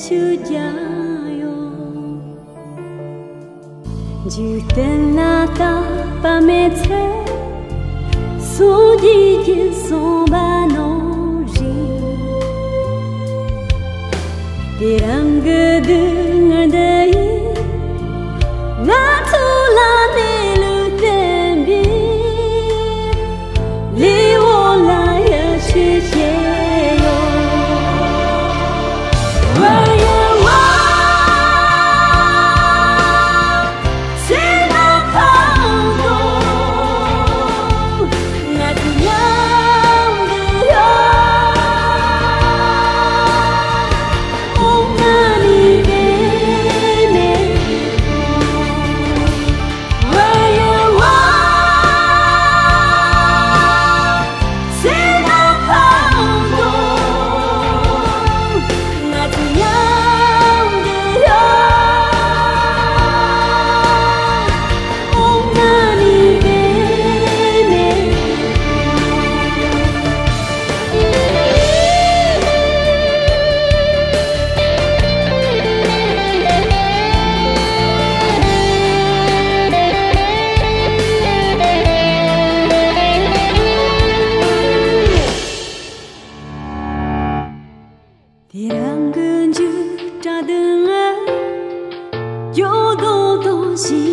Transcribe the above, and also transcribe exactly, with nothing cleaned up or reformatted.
ཆུ་རྒྱག་ཡོད། འཇིག་རྟེན་ལ་རྟག་པ་མེད་ཚེ། སངས་རྒྱས་ཀྱིས་གསུངས་པ་ནང་བཞིན། དེ་རིང་གི་སྡུག་བསྔལ་འདི་ཡིས། ང་ཚོ་ལ་གནས་ལུགས་བསྟན་པའི། ལེའུ་ལ་ཡ་ཤེས་ཀྱི་ཡོད། ཝེ་ཡ་ཝེ། སེམས་ནང་ཁ་དོག་ང་ཚོ་མཉམ་དུ་ཡོད། འོ་ང་ནི་བེ་མེ། དེ་རིང་གི་འཇིགས་སྐྲག་སྡུག་བསྔལ། སྐྱོ་གདུང་དང་ཞི།